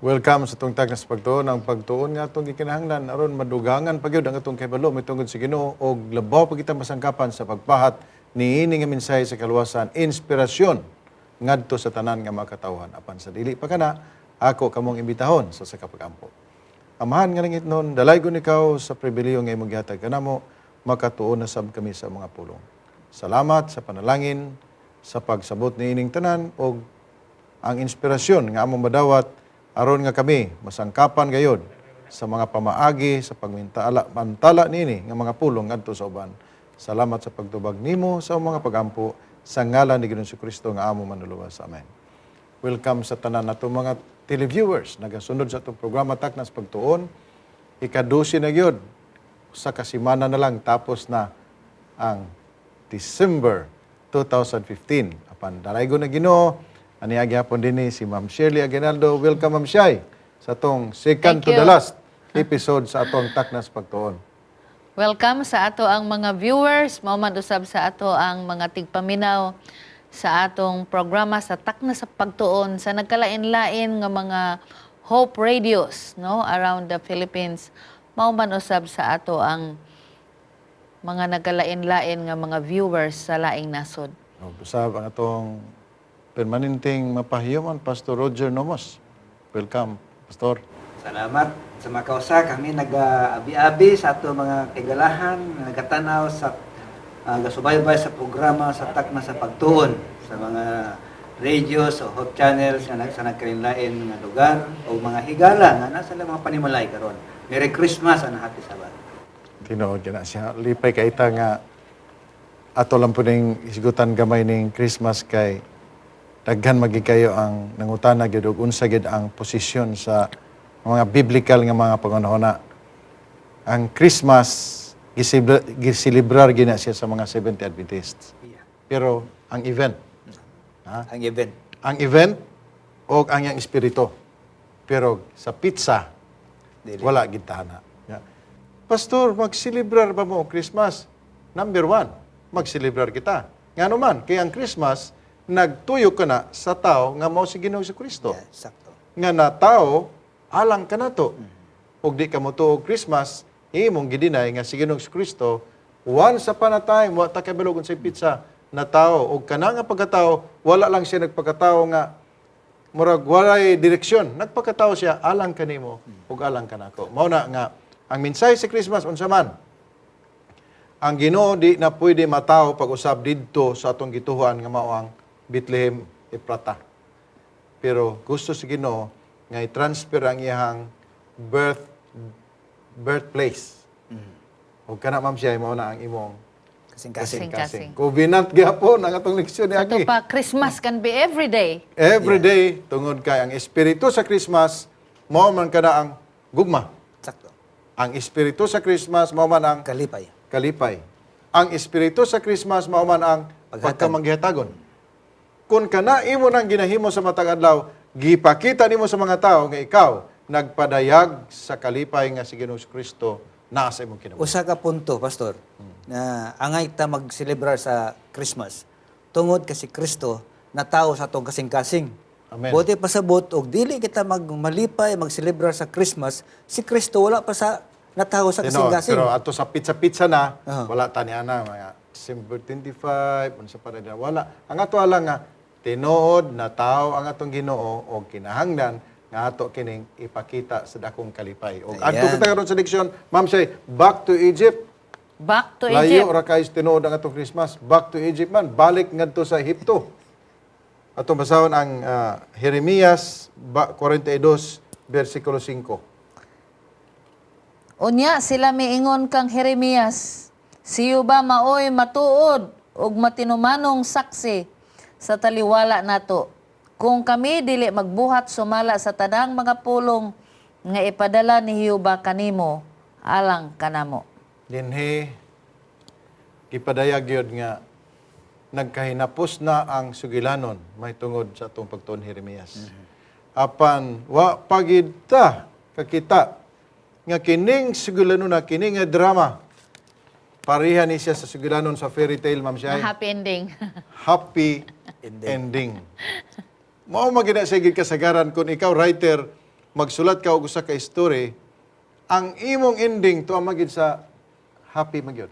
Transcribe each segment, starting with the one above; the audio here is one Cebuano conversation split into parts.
Welcome sa atong Takna sa Pagtuon, ang pagtuon nga atong gikinahanglan aron madugangan pa gyud ang atong kahibalo mahitungod sa Ginoo og labaw pa kita masangkapan sa pagpahat niini nga mensahe sa kaluwasan, inspirasyon ngadto sa tanan nga mga katawhan. Apan sa dili pa kana, ako kamong imbitahon sa pag-ampo. Amahan nga langitnon, dalaygon ikaw sa pribilehiyo nga imong gihatag kanamo, makatuon na sab kami sa mga pulong. Salamat sa panalangin, sa pagsabot niining tanan og ang inspirasyon nga among madawat aron nga kami masangkapan gayod sa mga pamaagi sa pagmintala mantala niini nga mga pulong ngadto sa uban. Salamat sa pagtubag nimo sa among mga pagampo sa ngalan ni Ginoong Kristo nga among Manluluwas. Amen. Welcome sa tanan nato mga televiewers nagasunod sa atong programa Takna sa Pagtuon. Ika-12 na gyud, sa kasimana na lang tapos na ang December 2015. Apan dalaygon na Ginoo, aniya gyapon dinhi si Ma'am Shirley Aguinaldo. Welcome, Ma'am Shai, sa atong second Thank to the you. Last episode sa atong Takna sa Pagtuon. Welcome sa ato ang mga viewers, mao man usab sa ato ang mga tigpaminaw sa atong programa sa Takna sa Pagtuon sa nagkalain-lain nga mga Hope Radios, no, around the Philippines. Mao man usab sa ato ang mga nagkalain-lain nga mga viewers sa laing nasod. Ug usab ang atong permanenteng mapahiyuman, Pastor Roger Nomos. Welcome, Pastor. Salamat sa makausa kami nag-abi-abi sa ato mga kagalahan, nagatanaw sa gasubaybay sa programa sa Takna sa Pagtuon sa mga radios o Hope channels nga sa nagkainlain nga lugar o mga higala nga nasa lang mga panimalay karon. Merry Christmas and Happy Sabbath. Tinuod na siya. Lipay kay ta nga ato lang po ning isgutan gamay ning Christmas kay daghan magi kayo ang nangutana gyud og unsa gyud ang posisyon sa mga biblical nga mga pangunahuna. Ang Christmas giselebrar gina siya sa mga Seventh Adventists. Pero ang event, ha? Ang event. Ang event o ang iyang espiritu. Pero sa petsa, Dili. wala gid ta ana. Yeah. Pastor, magselebrar ba mo og Christmas? Number one, magselebrar kita. Ngano man, kay ang Christmas, nagtuyo ka na sa tao nga mao si Ginoong Kristo. Yeah, sakto. Nga na tao, alang kanato. Ug di ka motuo og Christmas, imong gi-deny nga si Ginoong Kristo, once upon a time, wa ta kabalo kung unsay petsa na tao. Og kana nga pagkatao, wala lang siya nagpakatao nga murag walay direksyon. Nagpakatao siya alang kanimo ug alang kanako. Mao na nga ang mensahe sa Christmas unsa man? Ang Ginoo di na pwede matao pag-usab didto sa atong gituhuan nga mao ang Bethlehem Eprata. Pero gusto si Ginoo nga i-transfer ang iyang birthplace. Ug kana, Ma'am, siya mao na ang imong Kasing-kasing. Kasing-kasing. Covenant gyapon ang atong leksyon ni Ato agi. pa, Christmas can be every day. Every day tungod kay ang espiritu sa Christmas mao man kana ang gugma. Sakto. Ang espiritu sa Christmas mao man ang Kalipay. Kalipay. Ang espiritu sa Christmas mao man ang Paghatag. pagkamanghihatagon. Kung kana imo nang ginahimo sa matag adlaw, gipakita nimo sa mga tao nga ikaw nagpadayag sa kalipay nga si Ginoong Kristo naa sa imong kinabuhi. Usa ka punto, Pastor, na angay ta magselebrar sa Christmas tungod kasi Kristo natao sa atong kasing-kasing. Amen. Buot pasabot og dili kita magmalipay magselebrar sa Christmas, si Kristo wala pa sa natawo sa Tinuod, kasing-kasing. pero ato sa petsa-petsa na, wala ta ni ana mga December 25, unsa pa rin na, wala. Ang ato lang nga tinuod na tao ang atong Ginoo og kinahanglan nga ato kining ipakita sa dakong kalipay. Og adto Ayan. kita karon sa leksyon, Ma'am say, back to Egypt. Back to Layo Egypt. ra kay tinuod ang atong Christmas. Back to Egypt man, balik ngadto sa Ehipto. Atong basahon ang Jeremias 42 versikulo 5. Unya sila miingon kang Jeremias, "Siyo ba maoy matuod ug matinumanong saksi sa taliwala nato? Kung kami dili magbuhat sumala sa tanang mga pulong nga ipadala ni Jehova kanimo alang kanamo." Dinhi gipadayag gyud nga nagkahinapos na ang sugilanon mahitungod sa atong pagtuon Jeremias. Apan wa pagid ta kakita nga kining sugilanon na kini nga drama pareha ni siya sa sugilanon sa fairy tale, Ma'am Na Shai. happy ending. Happy ending. Mao man gina siya gid kasagaran kung ikaw writer, Magsulat ka og usa ka story, ang imong ending tuwa magid sa happy magyud.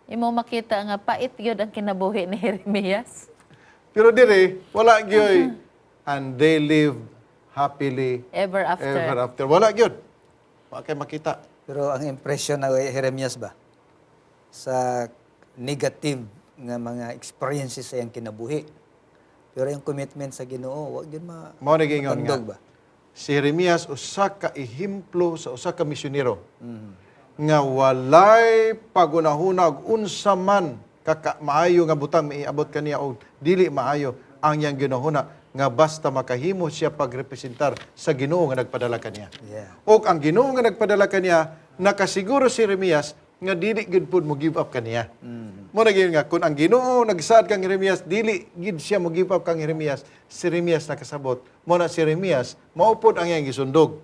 Imo makita nga pait gyud ang kinabuhi ni Jeremias. Pero dire, wala gyoy. And they lived happily ever after. Ever after. Wala gyud. Wa kay makita. Pero ang impression na kay Jeremias ba sa negative nga mga experiences sa iyang kinabuhi. Pero yung commitment sa Ginoo, wa gyud ma Mao ni giingon nga. matandog ba? Si Jeremias usa ka ehemplo sa usa ka misyonero nga walay pagunahuna og unsa man kaka maayo nga butang maiabot kaniya og dili maayo ang iyang ginahuna nga basta makahimo siya pagrepresentar sa Ginoo nga nagpadala kaniya. Og ang Ginoo nga nagpadala kaniya, nakasiguro si Jeremias nga dili gid pud mo give up kaniya. Mo na gyud nga kun ang Ginoo nagsaad kang Jeremias, dili gid siya mo give up kang Jeremias, si Jeremias nakasabot. Mo na si Jeremias mao pod ang iyang gisundog.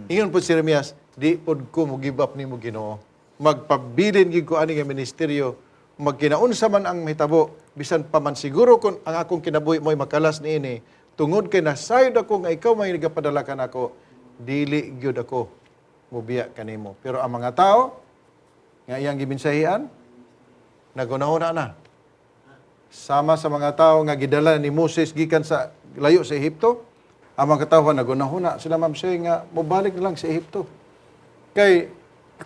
Ingon pod si Jeremias, di pod ko mo give up nimo, Ginoo. Magpabilin gid ko ani nga ministeryo, magkinaunsa man ang mahitabo, bisan pa man siguro kon ang akong kinabuhi mo'y makalas niini, tungod kay nasayod ako nga ikaw may nagapadala kanako, dili gyud ako mubiya kanimo. Pero ang mga tao nga iyang gimensahian, nagunahuna na. Sama sa mga tao nga gidala ni Moses gikan sa layo sa Ehipto, ang mga katawhan nagunahuna sila, Ma'am Shay, nga mobalik na lang sa Ehipto. Kay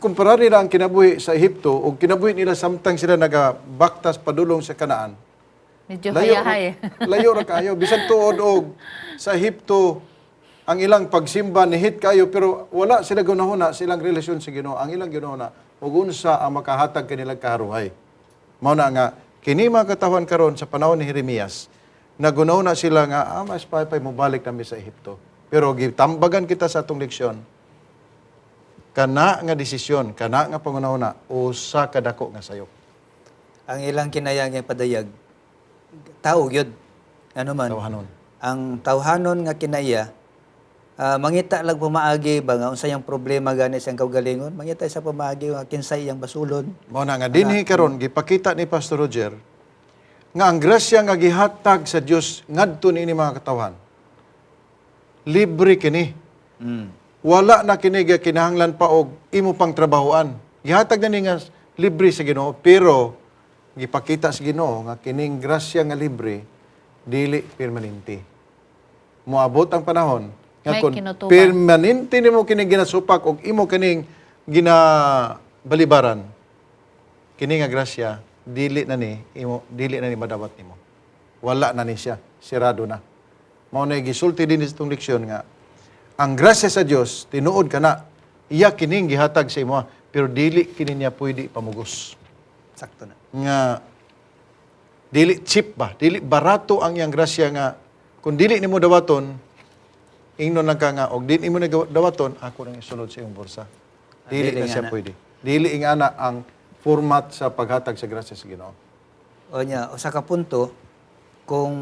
kumpara nila ang kinabuhi sa Ehipto o kinabuhi nila samtang sila nagabaktas padulong sa Kanaan. Medyo hayahay. Layo ra kayo. Bisan tuod og sa Ehipto ang ilang pagsimba nihit kayo, pero wala sila gunahuna sa ilang relasyon sa Ginoo. Ang ilang ginahuna ug unsa ang makahatag kanilang kaharuhay. Mao na nga kini mga katawhan karon sa panahon ni Jeremias, nagunahuna sila nga mas paypay mobalik nami sa Ehipto. Pero gitambagan kita sa atong leksyon, kana nga desisyon, kana nga pangunahuna, usa ka dako nga sayop. Ang ilang kinayang padayag tao gyud. Ano man? Tawhanon. Ang tawhanon nga kinaya, mangita lang pamaagi ba nga unsa iyang problema gani sa iyang kaugalingon, mangita sa pamaagi nga kinsay iyang basulon. Mao na nga dinhi karon gipakita ni Pastor Roger nga ang grasya nga gihatag sa Dios ngadto niini mga katawhan. Libre kini. Wala na kini ga kinahanglan pa og imo pang trabahoan. Gihatag na ni nga libre sa Ginoo, pero gipakita sa Ginoo nga kining grasya nga libre dili permanente. Moabot ang panahon nga May kung kinutuban. permanente nimo kining ginasupak og imo kining ginabalibaran, kini nga grasya dili na ni imo, dili na ni madawat nimo. Wala na ni siya, sirado na. Mao na gisulti din sa itong leksyon nga ang grasya sa Dios tinuod kana iya kining gihatag sa imo, pero dili kini niya pwede pamugos. Sakto na. Nga dili cheap ba, dili barato ang iyang grasya nga kung dili nimo dawaton, ingnon lang ka nga og dili nimo dawaton, ako nang isulod sa iyong bulsa. Dili Dili na siya nga na. pwede. Dili nga na ang format sa paghatag sa grasya sa Ginoo. O nya, usa ka punto, kung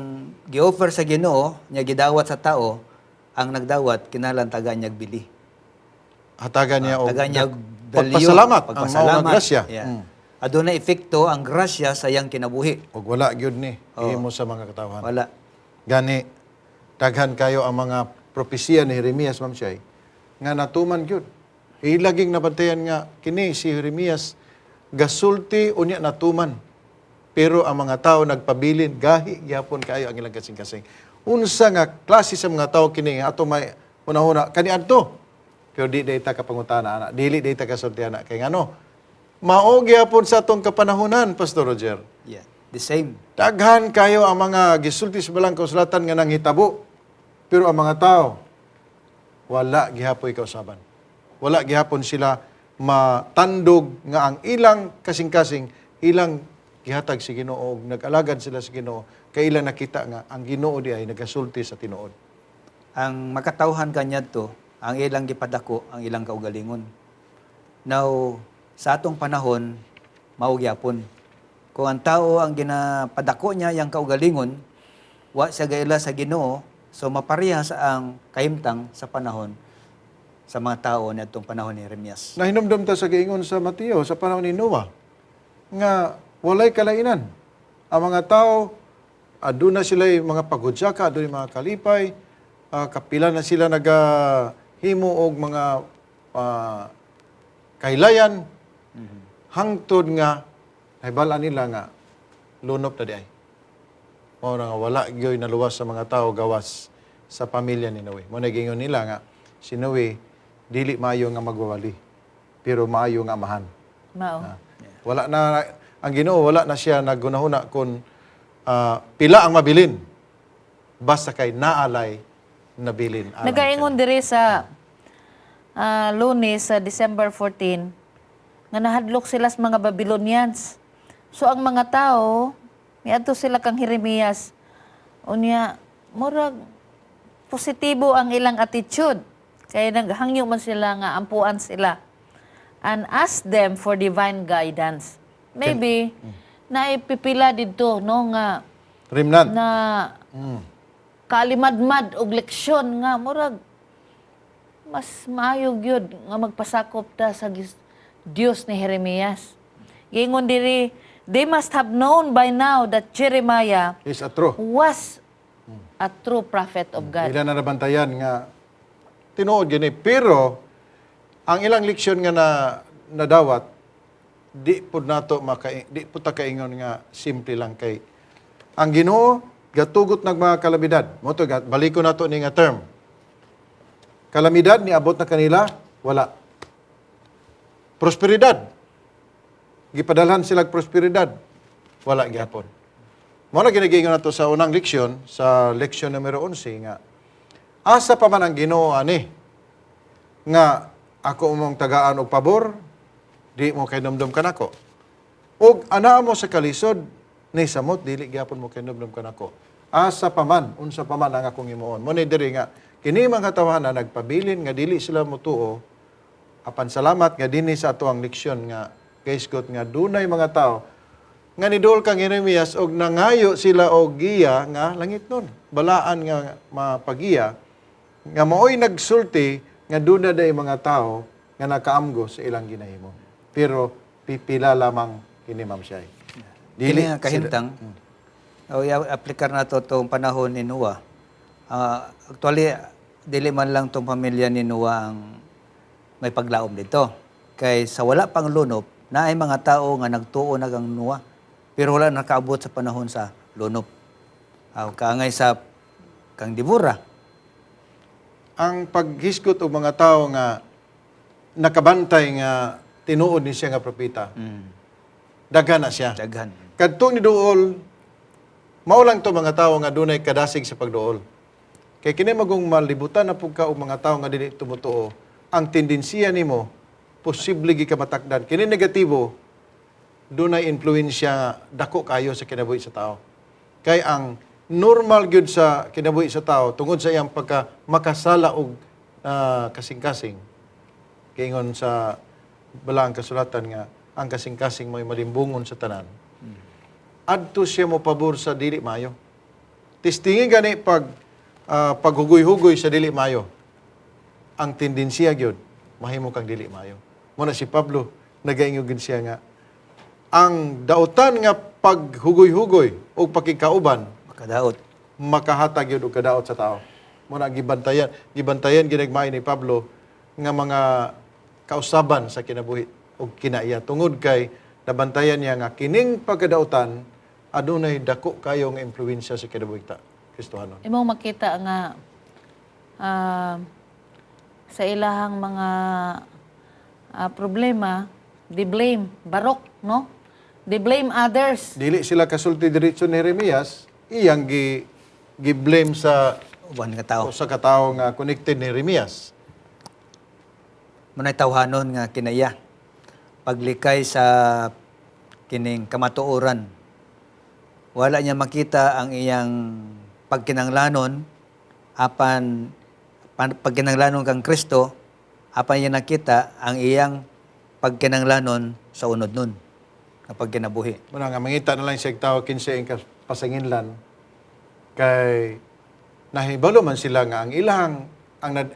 gi-offer sa Ginoo, nya gidawat sa tao, ang nagdawat kinahanglan tagaan niya bili. Hatagan niya og Tagaan niya og value, pagpasalamat ang mao nga pagpasalamat. grasya. Yeah. Aduna epekto ang grasya sa iyang kinabuhi. Og wala gyud ni himo sa mga katawhan. Wala. Gani daghan kayo ang mga propesiya ni Jeremias, Ma'am Shay, nga natuman gyud. Ilaging nabantayan nga kini si Jeremias gasulti unya natuman. Pero ang mga tao nagpabilin gahi gyapon kayo ang ilang kasing-kasing. Unsa nga klase sa mga tao kini nga ato may hunahuna kaniadto? Pero di dayta ka pangutana ana, dili dayta ka sulti ana kay ngano? Mao gyapon sa atong kapanahonan, Pastor Roger. Yeah. The same. Daghan kayo ang mga gisulti sa balang kausulatan nga nanghitabo. Pero ang mga tao, wala gihapoy kausaban. Wala gihapon sila matandog nga ang ilang kasing-kasing, ilang gihatag sa Ginoo, ug nag-alagad sila sa Ginoo, kay ilang nakita nga ang Ginoo di ay nagasulti sa tinuod. Ang makatawhan kaniadto, ang ilang gipadako, ang ilang kaugalingon. Now, sa atong panahon, mao gyapon. Kung ang tao ang ginapadako niya yang kaugalingon, wa siya gaila sa Ginoo, so mapareha sa ang kahimtang sa panahon sa mga tao niadtong panahon ni Jeremias. Nahinumdum ta sa giingon sa Mateo sa panahon ni Noah nga walay kalainan. Ang mga tao aduna sila mga paghudyaka, aduna mga kalipay, kapila na sila naga himo og mga kailayan hangtod nga nahibal-an nila nga lunop na diay. Mao na nga wala gyoy naluwas sa mga tao gawas sa pamilya ni Noe. Mao na giingon nila nga si Noe dili maayo nga magwawali pero maayo nga amahan. Mao. Wala na ang Ginoo, wala na siya naggunahuna kung pila ang mabilin. Basta kay naalay nabilin alang Nagaingon diri sa Lunes sa December 14 nga nahadlok sila sa mga Babylonians. So ang mga tao niadto sila kang Jeremias. Unya murag positibo ang ilang attitude. Kaya naghangyo man sila nga ampuan sila and ask them for divine guidance. Maybe naipipila didto, no, nga Remnant. na kalimadmad og leksyon nga murag mas maayo gyud nga magpasakop ta sa Dios ni Jeremias. Giingon diri, they must have known by now that Jeremiah Is a true. was a true prophet of God. Ila na nabantayan nga tinuod gini, pero ang ilang leksyon nga na nadawat di pud nato maka di pud ta kaingon nga simple lang, kay ang Ginoo gatugot nag mga kalamidad. Mo to baliko nato ni nga term. Kalamidad niabot na kanila, wala. Prosperidad. Gipadalhan sila og prosperidad, wala gyapon. Mao na ginagingon nato sa unang leksyon, sa leksyon numero 11 nga asa pa man ang Ginoo ani nga ako mong tagaan og pabor, di mo kahinumdom kanako. Og anaa mo sa kalisod, ni samot dili gyapon mo kahinumdom kanako. Asa pa man, unsa pa man ang akong himuon. Mo ni diri nga kini mga tawana nagpabilin nga dili sila motuo, apan salamat nga dinhi sa ato ang leksyon nga kaisgot nga dunay mga tao nga nidol kang Jeremias og nangayo sila og giya nga langit nun. Balaan nga mapagiya nga maoy nagsulti nga duna day mga tao nga nakaamgo sa ilang ginahimo. Pero pipila lamang kini, Ma'am Shai. Dili nga kahimtang. O i-aplikar na to tong panahon ni Noah. Actually dili man lang tong pamilya ni Noah ang may paglaom dito. Kay sa wala pang lunop, naay mga tao nga nagtuo na kang Noah pero wala nakaabot sa panahon sa lunop. Kaangay sa kang Dibura. Ang paghisgot og mga tao nga nakabantay nga tinuod ni siya nga propeta, daghan na siya. Daghan. Kadtong ni duol, mao lang to mga tao nga dunay kadasig sa pagduol. Kay kini magong malibutan na pug ka og mga tao nga dili tumutuo, ang tendensiya nimo posible gi ka matakdan. Kini negatibo, dunay influensya dako kayo sa kinabuhi sa tao. Kay ang normal gyud sa kinabuhi sa tao tungod sa iyang pagka makasala og kasing-kasing. Kiingon sa balaang kasulatan nga ang kasing-kasing may malimbungon sa tanan. Adto siya mo pabor sa dili maayo. Testingin gani pag paghugoy-hugoy sa dili maayo. Ang tendensiya gyud mahimo kang dili maayo. Mo na si Pablo nagaingon gyud siya nga ang dautan nga paghugoy-hugoy o pakigkauban Makadaot. Makahatag yun og kadaot sa tao. Mo na gibantayan ginagmay ni Pablo nga mga kausaban sa kinabuhi og kinaiya tungod kay nabantayan niya nga kining pagkadautan adunay dako kayo nga impluwensya sa kinabuhi ta Kristohanon. Imong makita nga sa ilahang mga problema, they blame, barok, no? They blame others. Dili sila kasulti diretso ni Jeremias, iyang gi blame sa Uban nga tao. sa katawo nga connected ni Jeremias. Munay tawhanon nga kinaya paglikay sa kining kamatuoran, wala niya makita ang iyang pagkinanglanon apan pagkinanglanon kang Kristo, apan niya nakita ang iyang pagkinanglanon sa unod nun nga pagkinabuhi. Muna nga mangita na lang siya og tao kinsa iyang pasanginlan kay nahibalo man sila nga ang ilang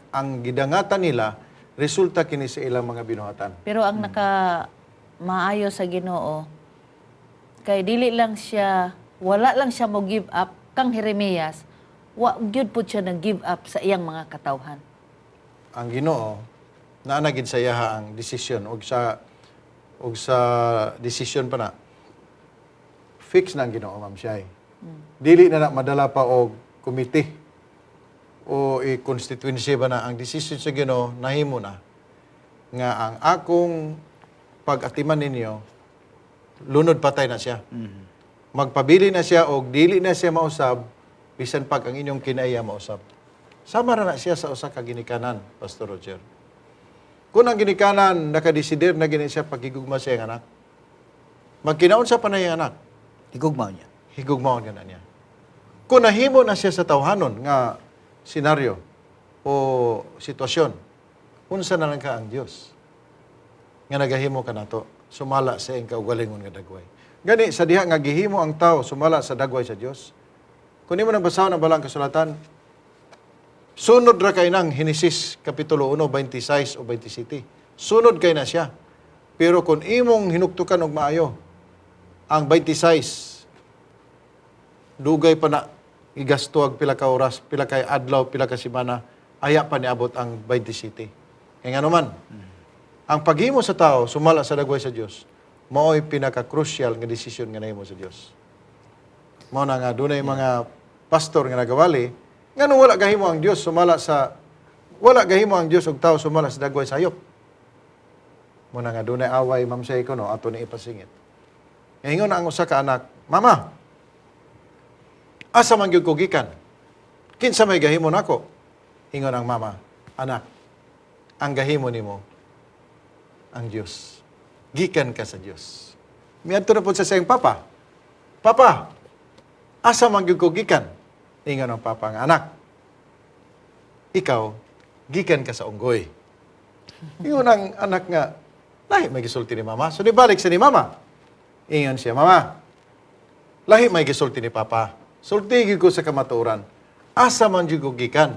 ang gidangatan nila resulta kini sa ilang mga binuhatan. Pero ang naka maayo sa Ginoo kay dili lang siya, wala lang siya mo give up kang Jeremias, wa gyud pud siya nag give up sa iyang mga katawhan. ang Ginoo naa na gid sa iyaha ang desisyon ug sa desisyon pa na fix na ang Ginoo, Ma'am Shai. Dili na na madala pa og komite o i-constituency ba na ang desisyon sa Ginoo. Nahimo na nga ang akong pag-atiman ninyo, lunod patay na siya. Magpabili na siya og dili na siya mausab bisan pag ang inyong kinaiya mausab. Sama ra na siya sa usa ka ginikanan, Pastor Roger. Kung ang ginikanan nakadesider na gini siya pagigugma sa iyang anak, magkinaon sa panay ang anak, Igugmaw niya. Higugmaon ka na niya. Kung nahimo na siya sa tawhanon nga senaryo o sitwasyon, unsa na lang ka ang Dios nga nagahimo ka nato sumala sa iyang kaugalingon nga dagway? Gani sa diha nga gihimo ang tao sumala sa dagway sa Dios. Kung nimo nang basahon ang balang kasulatan, sunod ra kay nang Henesis kapitulo 1, 26 o 27. Sunod kay na siya. Pero kung imong hinuktukan og maayo ang 26, dugay pa na igasto ang pila ka oras, pila kay adlaw, pila ka semana, aya pa niabot ang 27. Kaya nga naman, ang paghimo sa tao, sumala sa dagway sa Dios, mao'y pinaka-crucial nga desisyon nga nahimo sa Dios. Mao na nga dunay mga pastor nga nagawali, nganong wala gahimo ang Dios sumala sa wala gahimo ang Dios og tao sumala sa dagway sa hayop? Mao na nga dunay away, Ma'am Seiko, no, ato ni ipasingit. Ingon ang usa ka anak, "Mama, asa man gyud ko gikan? Kinsa may gahimo nako?" Ingon ang mama, "Anak, ang gahimo nimo ang Dios. Gikan ka sa Dios." Miadto na po sa siyang papa. "Papa, asa man gyud ko gikan?" Ingon ang papa nga, "Anak, ikaw, gikan ka sa unggoy." Ingon ang anak nga, "Lahi may gisulti ni mama." So nibalik sa ni mama. Ingon siya, "Mama, lahi may gisulti ni papa. Sulti gyud ko sa kamatuoran. Asa man gyud ko gikan?"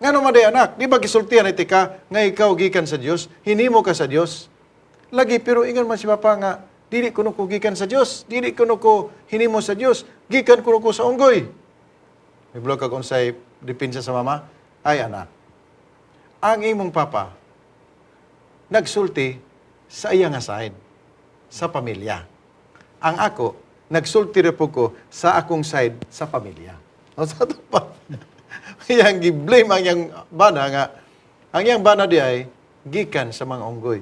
"Ngano man day, anak? Di ba gisultihan iti ka nga ikaw gikan sa Dios? Hinimo ka sa Dios." "Lagi, pero ingon man si papa nga dili kuno ko gikan sa Dios, dili kuno ko hinimo sa Dios, gikan kuno ko sa unggoy." May blog ka kung say depensa sa mama. "Ay anak, ang imong papa nagsulti sa iya nga side, sa pamilya. Ang ako, nagsulti ra po ko sa akong side sa pamilya." O sa ato pa. Yang gi-blame ang yang bana nga ang yang bana di ay gikan sa mga unggoy.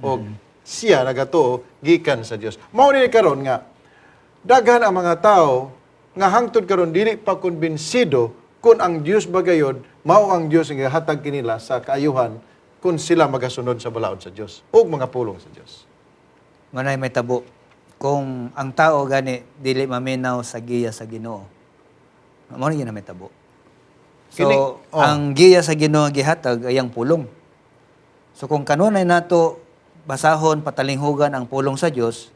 O siya nagatuo gikan sa Dios. Mao ni karon nga daghan ang mga tao nga hangtod karon dili pa kumbinsido kung ang Dios bagayod mao ang Dios nga hatag kinila sa kaayuhan kung sila magasunod sa balaod sa Dios ug mga pulong sa Dios. Manay may tabo. Kung ang tao gani dili maminaw sa giya sa Ginoo. Mao ni na may tabo. So, Oh. ang giya sa Ginoo gihatag ay ang pulong. So kung kanunay nato basahon patalinghugan ang pulong sa Dios,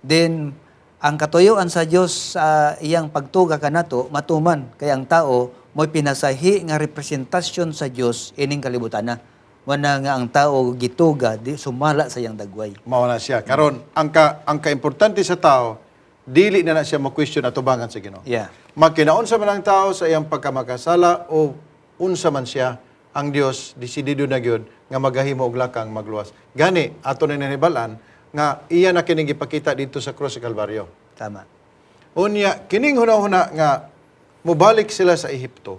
then ang katuyuan sa Dios sa iyang pagtuga kanato matuman kay ang tao mo'y pinasahi nga representasyon sa Dios ining kalibutan na. Wala nga ang tao gituga di sumala sa iyang dagway. Mao na siya. Karon ang kaimportante sa tao, dili na na siya ma-question atubangan sa Ginoo. Magkinaunsa man ang tao sa iyang pagkamakasala o unsa man siya, ang Dios desidido na gyud nga magahimo og lakang magluwas. Gani ato na nanibalan nga iya na kining gipakita dito sa krus sa Kalbaryo. Unya kining hunahuna nga mobalik sila sa Ehipto.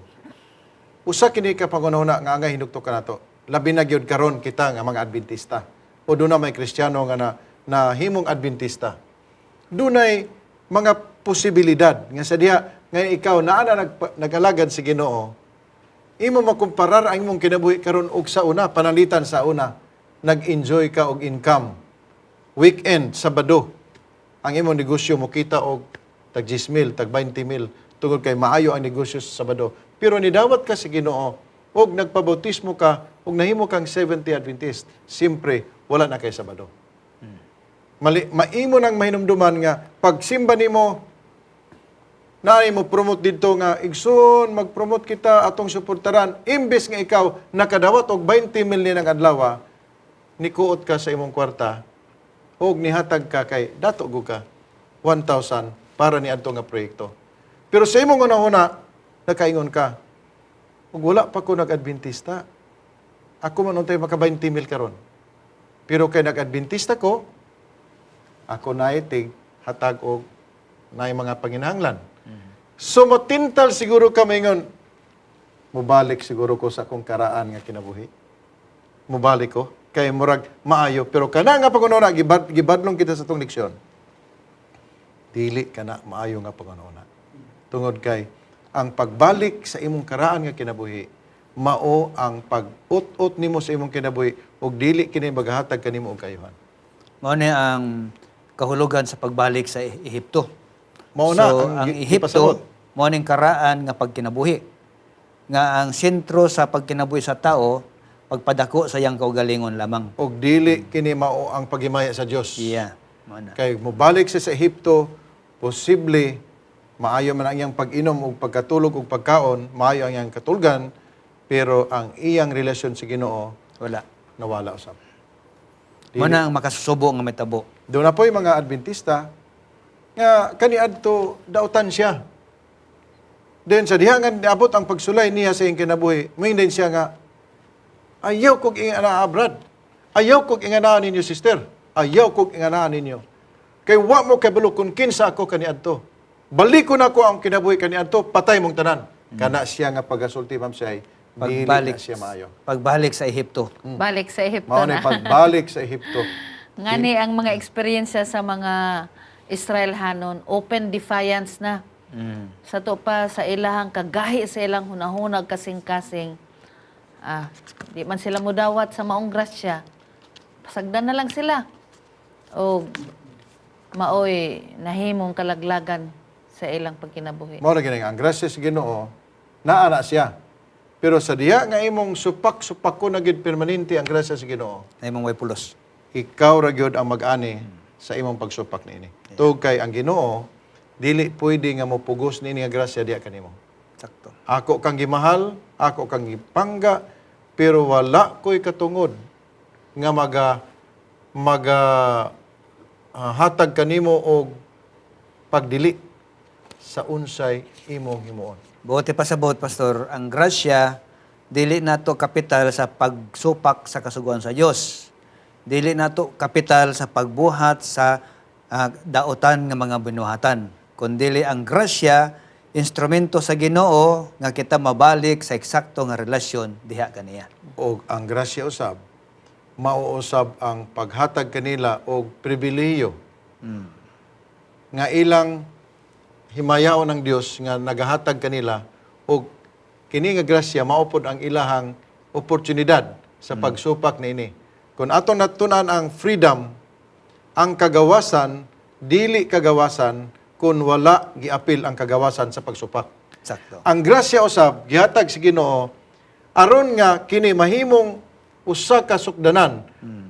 Usa kini ka pangunahuna nga angay hinugto kanato. Labi na gyud karon kita nga mga Adventista o duna may Kristiyano nga na nahimong Adventista. Dunay mga posibilidad nga sa diha nga ikaw naa na nag-alagad sa Ginoo, imo makumparar ang imong kinabuhi karon og sa una, panalitan sa una, nag-enjoy ka og income. Weekend, Sabado, ang imong negosyo mo kita og tag 10 mil, tag 20 mil, tungod kay maayo ang negosyo sa Sabado. Pero nidawat ka sa Ginoo og nagpabautismo ka og nahimo kang 70 Adventist, siyempre wala na kay Sabado. Mali, maimo nang mahinumduman nga pagsimba nimo naay mo promote didto nga, "Igsoon, mag-promote kita, atong suportaran," imbes nga ikaw nakadawat og 20 mil ni ng adlaw, nikuot ka sa imong kwarta og nihatag ka kay dato gud ka 1,000 para ni adto nga proyekto. Pero sa imong una-una nakaingon ka, "Ug wala pa ko nag-Adventista." Ako man untay maka 20 mil karon. Pero kay nag-Adventista ko, ako naay tig hatag og naay mga panginahanglan. So motintal siguro ka maingon, mubalik siguro ko sa akong karaan nga kinabuhi. Mubalik ko kay murag maayo, pero kana nga pangununa gibadlong kita sa tong leksyon. Dili kana maayo nga pangununa. Tungod kay ang pagbalik sa imong karaan nga kinabuhi mao ang pag-ut-ut nimo sa imong kinabuhi ug dili kini maghatag kanimo og kayuhan. Mao ni ang kahulugan sa pagbalik sa Ehipto. Mao na So, ang ang Ehipto gipasabot. mao ning karaan nga pagkinabuhi. Nga ang sentro sa pagkinabuhi sa tao, pagpadako sa iyang kaugalingon lamang. Og dili kini mao ang paghimaya sa Dios. Iya, mao na. Kay mobalik siya sa Ehipto, posible maayo man ang iyang pag-inom ug pagkatulog ug pagkaon, maayo ang iyang katulgan, pero ang iyang relasyon sa Ginoo Wala. nawala usab. Mao na ang makasusubo nga mitabo. Doon na po'y mga Adventista nga kaniadto dautan siya. Then sa diha nga niabot ang pagsulay niya sa iyang kinabuhi, moingnan siya nga, "Ayaw kog inganaa, brad. Ayaw kog inganaa ninyo, sister. Ayaw kog inganaa ninyo. Kay wa mo kabalo kung kinsa ako kaniadto. Balikon ako ang kinabuhi kaniadto, patay mong tanan." Kana siya nga pagasulti, ma'am siya, dili Pagbalik na siya maayo. Pagbalik sa Ehipto. Balik sa Ehipto Mao na na. pagbalik sa Ehipto. Ngani ang mga eksperyensya sa mga Israelhanon, open defiance na. Sa to pa sa ilahang kagahi sa ilang hunahunag kasing-kasing. Ah, di man sila mudawat sa maong grasya. Pasagdan na lang sila. O maoy nahimong kalaglagan sa ilang pagkinabuhi. Mao ra gini nga, ang grasya sa Ginoo naa na siya. Pero sa diha nga imong supak-supak ko na gyud permanente ang grasya sa Ginoo, Na imong way pulos. ikaw ra gyud ang mag-ani sa imong pagsupak niini. Tug kay ang Ginoo dili pwede nga mopugos niini nga grasya diha kanimo. Sakto. Ako kang gimahal, ako kang gipangga, pero wala ko'y katungod nga maga maga hatag kanimo og pagdili sa unsay imong himuon. Buote pasabot, Pastor, ang grasya dili nato kapital sa pagsupak sa kasuguan sa Dios. Dili nato kapital sa pagbuhat sa daotan nga mga binuhatan. Kundili ang grasya instrumento sa Ginoo nga kita mabalik sa eksakto nga relasyon diha kaniya. Og ang grasya usab mauusab ang paghatag kanila og pribilehiyo nga ilang himayaon ng Dios nga nagahatag kanila, og kini nga grasya mao pod ang ilahang oportunidad sa pagsupak niini. Kung atong natun-an ang freedom, ang kagawasan dili kagawasan kung wala giapil ang kagawasan sa pagsupak. Sakto. Ang grasya usab gihatag sa Ginoo aron nga kini mahimong usa ka sukdanan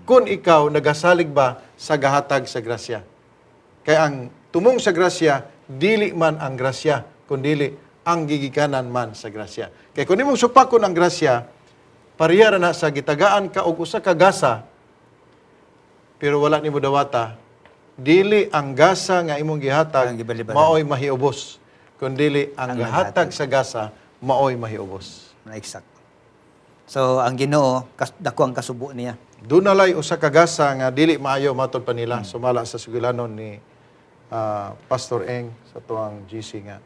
kung ikaw nagasalig ba sa gahatag sa grasya. Kay ang tumong sa grasya dili man ang grasya kundili ang gigikanan man sa grasya. Kay kung imong supakon ang grasya, pareha ra na sa gitagaan ka og usa ka gasa pero wala nimo dawata, dili ang gasa nga imong gihatag Ang gibalibaran. maoy mahiubos, kundili ang gahatag sa gasa maoy mahiubos. Na eksakto. So ang Ginoo dako ang kasubo niya. Dunalay usa ka gasa nga dili maayo matod pa nila, sumala sa sugilanon ni Pastor Eng sa tuang GC nga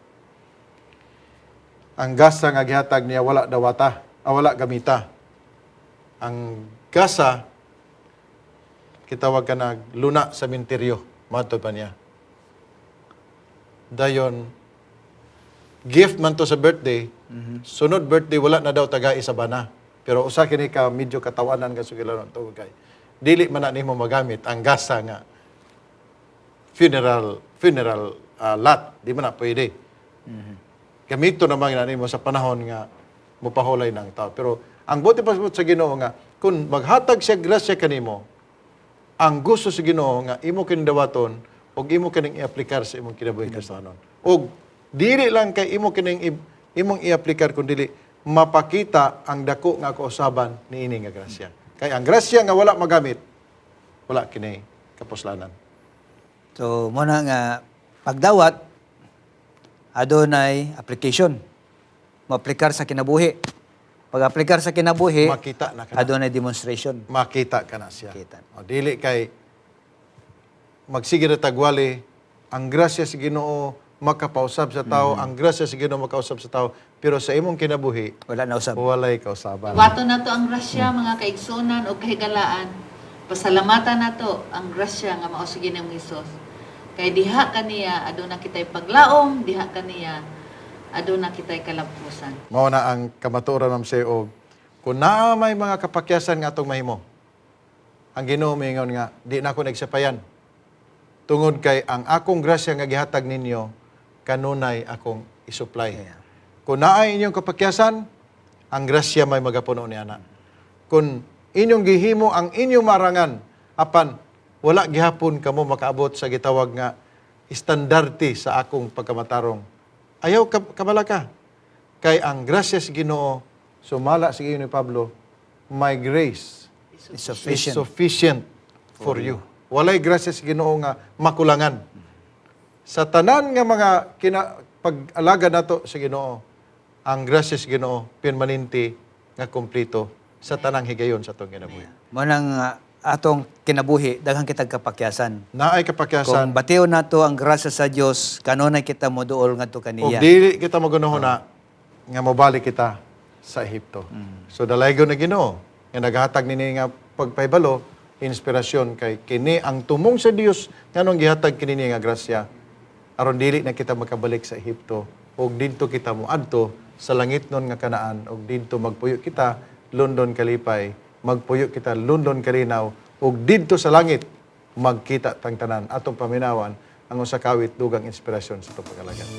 ang gasa nga gihatag niya wala dawata, wala gamita. Ang gasa kitawag ka nag luna sa minteryo matod pa niya. Dayon gift man to sa birthday, sunod birthday wala na daw tagai sa bana. Pero usa kini ka medyo katawanan ka sugilanon tungod kay dili man na nimo magamit ang gasa nga funeral funeral lot, di man na pwede. Gamito naman na nimo sa panahon nga mopahulay ng tao. Pero ang buti pa sa Ginoo nga kung maghatag siya grasya kanimo, ang gusto sa Ginoo nga imo kining dawaton ug imo kining iaplikar sa imong kinabuhi Kristohanon. Ug dili lang kay imo kining imong iaplikar kun dili mapakita ang dako nga kausaban niini nga grasya. Kay ang grasya nga wala magamit, wala kini kapuslanan. So mo na nga pagdawat adunay application. Maaplikar sa kinabuhi. Pag-aplikar sa kinabuhi, Makita na kana. Adunay demonstration. Makita ka na siya. Makita. O, dili kay magsige ra tagwali ang grasya sa Ginoo makapausab sa tao, ang grasya sa Ginoo makausab sa tao, pero sa imong kinabuhi Wala na usab. walay kausaban. Wato na to ang grasya, mga kaigsunan o kahigalaan. Pasalamatan na to ang grasya nga mao sa Ginoong Hesus. Kay diha kaniya aduna kitay paglaom, diha kaniya aduna kitay kalampusan. Mao na ang kamatuoran, ma'am Sey, og kung naa may mga kapakyasan nga atong mahimo, ang Ginoo miingon nga di na ako nagsapayan. Tungod kay ang akong grasya nga gihatag ninyo kanunay akong isupply. Yeah. Kung naay inyong kapakyasan, ang grasya may magapuno ni ana. Kung inyong gihimo ang inyong marangan, apan wala gihapon kamo makaabot sa gitawag nga estandarte sa akong pagkamatarong. Ayaw kabalaka. Kay ang grasya sa Ginoo, sumala sa Ginoo ni Pablo, my grace It's sufficient. is sufficient for you. Walay grasya sa Ginoo nga makulangan. Sa tanan nga mga pag-alaga nato sa Ginoo, ang grasya sa Ginoo permanente nga kompleto sa tanang higayon sa atong kinabuhi. Mo nang atong kinabuhi, daghan kitag kapakyasan. Naay kapakyasan Kung batiw nato ang grasya sa Dios, kanunay kita moduol ngadto og kaniya. dili kita magunohon na nga mobalik kita sa Ehipto. So dalaygon na Ginoo nga naghatag nini nga pagpahibalo inspirasyon kay kini ang tumong sa Dios nganong gihatag kini niya nga grasya aron dili na kita makabalik sa Ehipto ug didto kita moadto sa langit nun nga Kanaan ug didto magpuyo kita lundon kalipay, magpuyo kita lundon kalinaw ug didto sa langit magkita tang tanan. Atong paminawan ang usa ka awit dugang inspirasyon sa atong pag-alagad.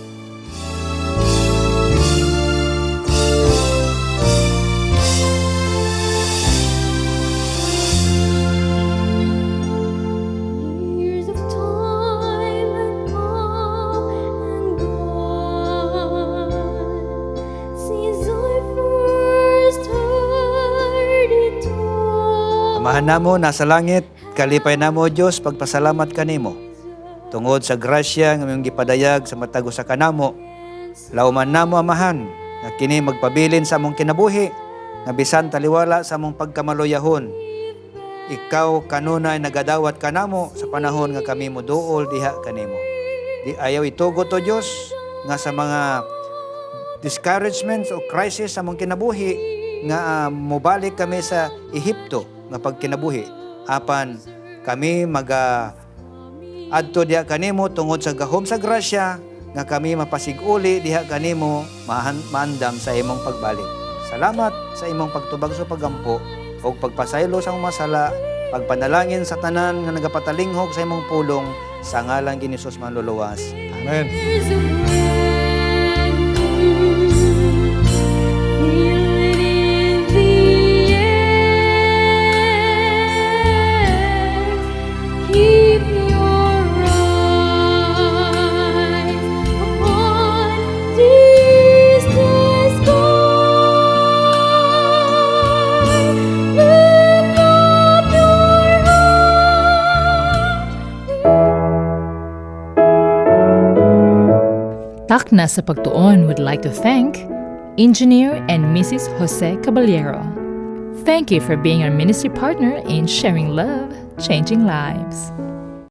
Years of time had come and gone since I first heard it told. Amahan namo nasa langit, kalipay namo Dios pagpasalamat kanimo. Tungod sa grasya nga imong gipadayag sa matag usa kanamo, lauman namo, Amahan, nga kini magpabilin sa among kinabuhi, nga bisan taliwala sa among pagkamaluyahon. Ikaw kanunay nagadawat kanamo sa panahon nga kami moduol diha kanimo. Di ayaw itugot o Dios nga sa mga discouragements o crisis sa among kinabuhi nga mobalik kami sa Ehipto nga pagkinabuhi, apan kami maga adto diha kanimo tungod sa gahom sa grasya nga kami mapasiguli diha kanimo maandam sa imong pagbalik. Salamat sa imong pagtubag sa pagampo ug pagpasaylo sa among masala, pagpanalangin sa tanan nga nagapatalinghog sa imong pulong sa ngalan ni Jesus manluluwas. Amen. There's a brand new feeling in the air. Keep your eyes upon Jesus sky. Lift up your heart. Takna sa Pagtuon would like to thank Engineer and Mrs. Jose Caballero. Thank you for being our ministry partner in sharing love, changing lives.